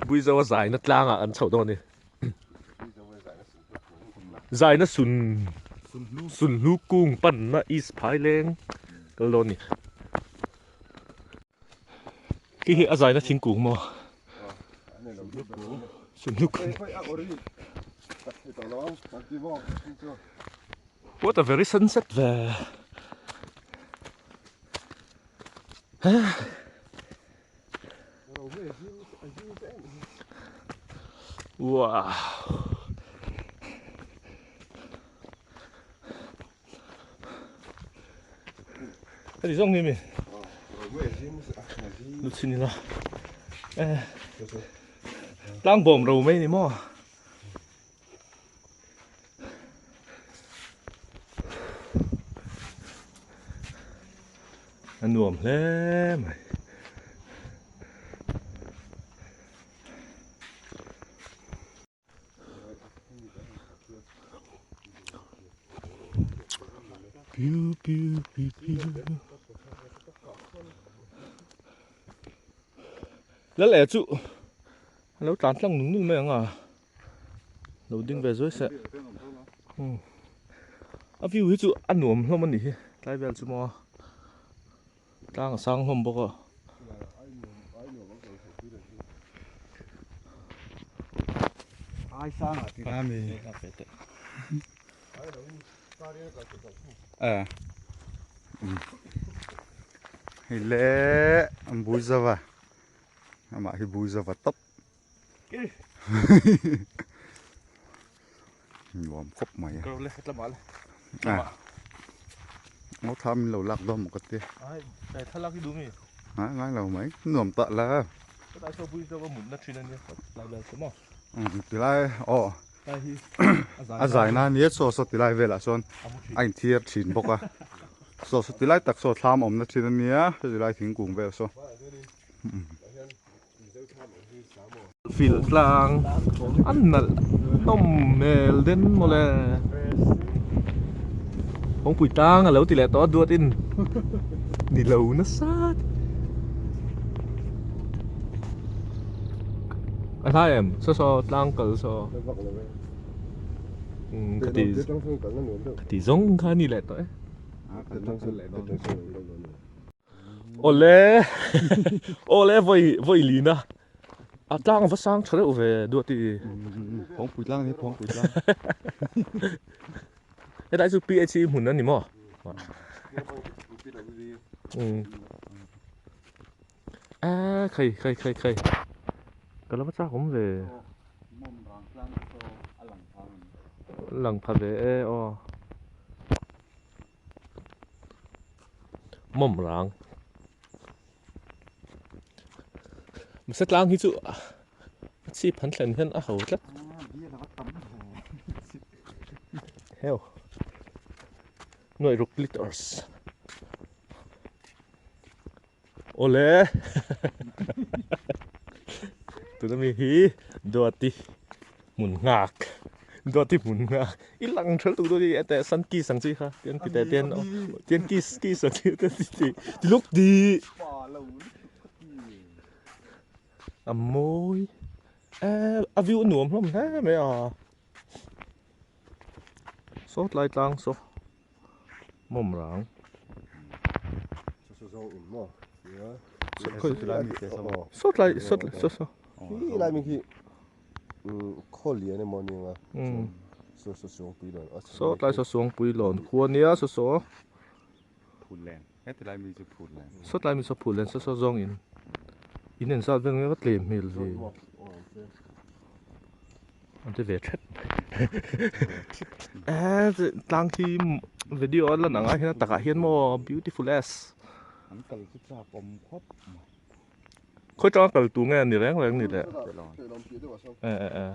Buizo a zaina tlangah an chhoh dawn a ni. Zaina sun sunhlu kung panna East Phaileng kal dawn a ni. Khi hi a zaina thingkung maw? Sunhlu kung. What a very sunset ve. Wow. Heti zawng hi mi lu chhin ila tlang bawm ro mai ni maw A nuam hle mai. Piu piu piu piu. Lal e chu lo tlan tlang nung nung mai ang a. Lo ding ve zuai se. A view hi chu a nuam hlawm a nih hi tlai vel chu maw tlang a sang hlawm bawk a. Ai sang ah ti na mi. Eh. Hei le an bui zova. Amah hi bui zova tawp. Nuam khawp mai a. Ngau thla min lo lak dawn maw ka tia. Ha ngai lo mai nuam tah la. Tilai aw a zai na nia saw saw tilai velah sawn a inthiar thin bawk a saw saw tilai tak saw thlam awmna thin ania tilai thingkung vel saw. Fil tlang an nalh hnawm hmel den mawle kawngpui tlang a lo ti leh tawh a duat in ni lo nasa a hlai em saw saw tlang kal saw ka ti ka ti zawng kha a ni leh tawh e. Awle awle vawi vawi lina a tlang va sang tha reuh ve duat i Phawngpui tlang ni phawngpui tlang Hetlai chu PHC hmun a ni maw? A khai khai khai khai ka la va chak awm ve lang pha ve e aw. Mawm rang Masa tlang hi chu a chhip han thlen hian a ho tlat Heo Nuaih ruk liters Awle Tuna mi hi Duati hmun nghak Duati hmun nghak i lang thel tuk dawn i ete sun kiss ang chi kha tian ti te tian tian kiss kiss ang chi te ti ti ti luk ti a mawi e a view a nuam hlawm hle mai a saw tlai tlang saw mawm rang saw tlai saw saw saw saw tlai saw suangpui lawn khua nia saw saw saw tlai mi saw phullen saw saw zawng in in en zat vel nge va tlem hmel ve. An ti ve thep eh tlang khi video a lan ang ai hian a takah hian maw beautiful as an kal chu chak awm khawp mai khawi tanga kal tur nge a ni reng reng ni le eh eh eh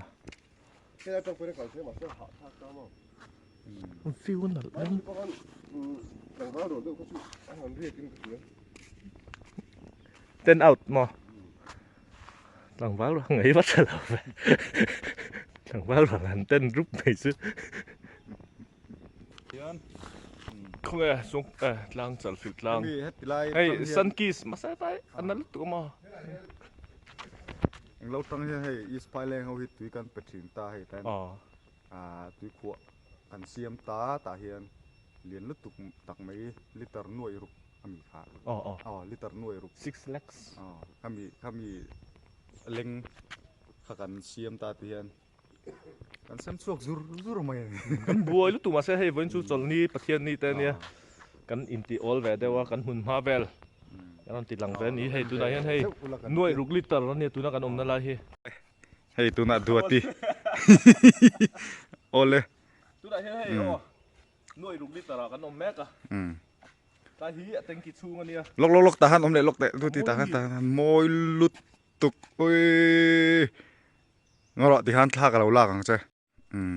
view a nalh em ten out maw. Tlangval ruang ngei vat lo ve. Tlangval ruang han ten rup mai chu. Khawnge sung eh tlang chal fil tlang. Hei sun kiss masa tai an nal lutuk a maw. Englo tang hian hei East Phaileng ho hi tui kan pe thin ta hei tan ah tui khuah kan siam ta tah hian lian lutuk tak mai liter nuaih ruk a mi kha aw liter nuaih ruk aw khami khami leng kha kan siam ta ti hian kan sem chhuak zur zur mai a ni. Kan buai lutuk mahse hei vawiin chu chawlhni Pathianni te ania kan inti awl ve deuh a kan hmun hma vel kan rawn ti lang ve a ni hei tunah hian hei nuaih ruk liter ania tuna kan awmna lai hi. Hei tunah Duati awle. Tunah hian hei aw nuaih ruk liter ah kan awm mek a tlai hi a tanki chhung ania. Lawk lawk lawk tahan awm leh lawk teh Duati tahan tahan mawi lutuk awii. Ngaw rawh tikhan thla ka lo lak ang che. Umm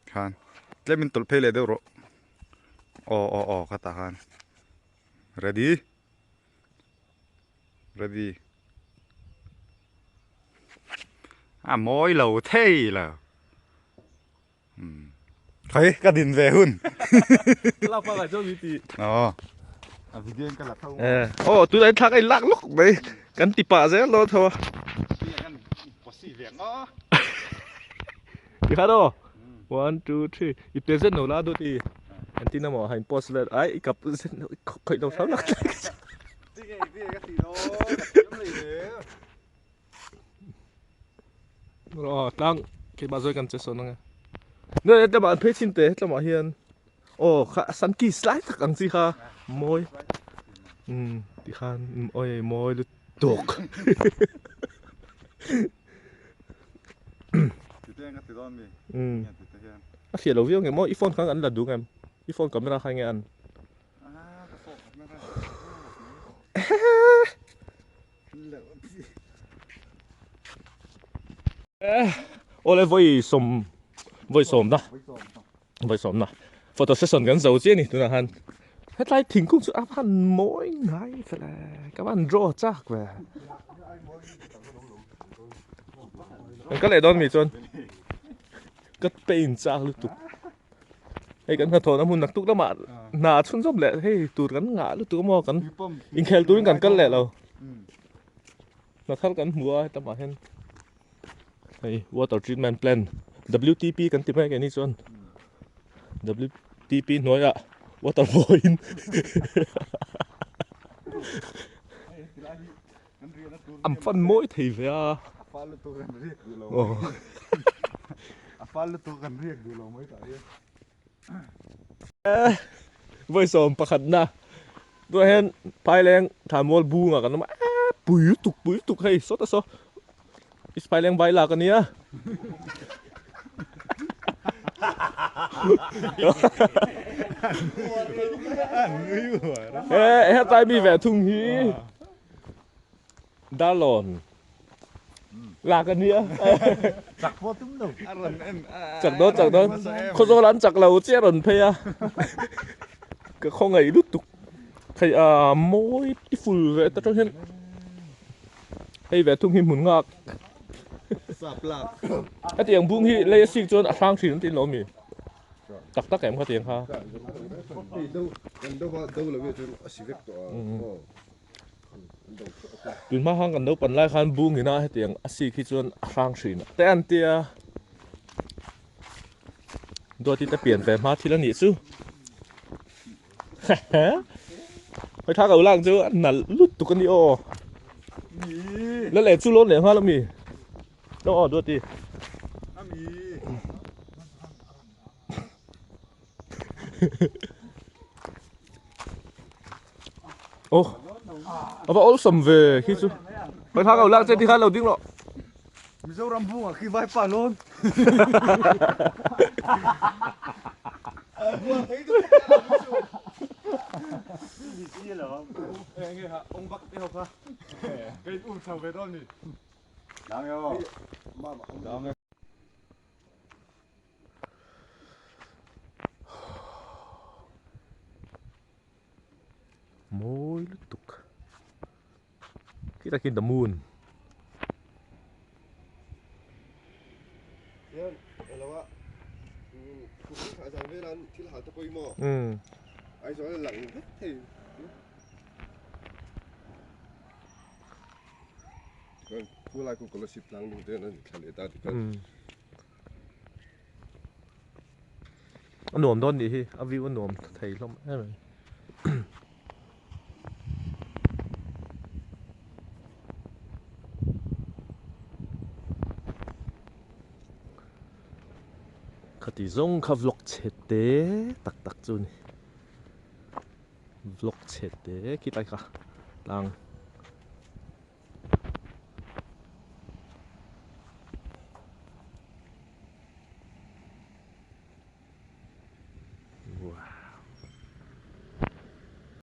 khan tlem in tawlh phei leh deuh rawh. Aw aw aw khatah khan. Ready? Ready. A mawi lo thei lo. Umm khawi ka din ve hun. Lak pa ngai chuan mi ti. Aw. A video in ka la tho. Eh aw tunah hian thla ka in lak lawk mai. Kan ti pah zel dawn tho a. Tikhan aw. One two three i pe zet no la dawt i. Engtin emaw a in post vel ai i kap zet no i khawih lo hram lak tlak. Aw tlang keimah zawi kan che sawn ang e. Nge tlema an phei chhin te tlema hian aw kha sun kiss lai tak ang chi kha mawi umm tikhan awi mawi lutuk. Umm a hriat lo viau nge maw i phone khan an la duh ngem i phone camera kha enge an. Awle vawi sawm vawi sawmna vawi sawmna photo session kan zo chiah a ni tunah khan hetlai thingkung chu a van mawi ngai fel e ka van draw chak ve kan kal leh dawn mi chuan ka paint chak lutuk. Hei kan hnathawhna hmun naktuk lamah hna a chhunzawm leh hei tur kan ngah lutuk a maw kan inkhel turin kan kal leh lo hna thar kan hmu a hetamah hian hei water treatment plant W_T_P kan ti mai keini chuan W_T_P hnuaiah water boy in An fan mawi thei ve a. A fal lutuk kan riak duh lo. A fal lutuk kan riak duh lo mai tah hian. Vawi sawm pakhat na tunah hian Phaileng Thlanmual bungah kan awm a pui lutuk pui lutuk hei sawta saw East Phaileng vai lak a nia. Hetlai mi ve thung hi Darlawn lak a nia. Chak pawh tum lo. Chak dawn chak dawn. Khawzawl an chak lo chiah rawn phei a. Ka khawngaih lutuk. Hei a mawi tiful ve ta tang hian hei ve thung hi hmun nghak. Hetiang bung hi lei a sik chuan a hrang thin an ti lo mi? Tak tak em khatiang kha. Tun hma khan kan naupan lai khan bung ina hetiang a sik hi chuan a hrang thin te an tia. Duati te pian ve hma thil a nih chu. Hoi tha ko lang chu a nalh lutuk a ni aw. La leh chu lawn leh nghal a mi. Aw aw duati. Aw a va awlsam ve khi chu. Hoi tha ko lang che ti khan lo ding rawh. Mizoram bungah khi vai pa lawn. Mawi lutuk. Khi takin the moon. Khu lai khu Kolasib tlang dung te an thla leh ta tikhan. A nuam dawn nih hi a view a nuam thei hlawm em mai. Khati zawng kha vlog chhe te tak tak chu a ni. Vlog chhe te khilai kha tlang. Wow.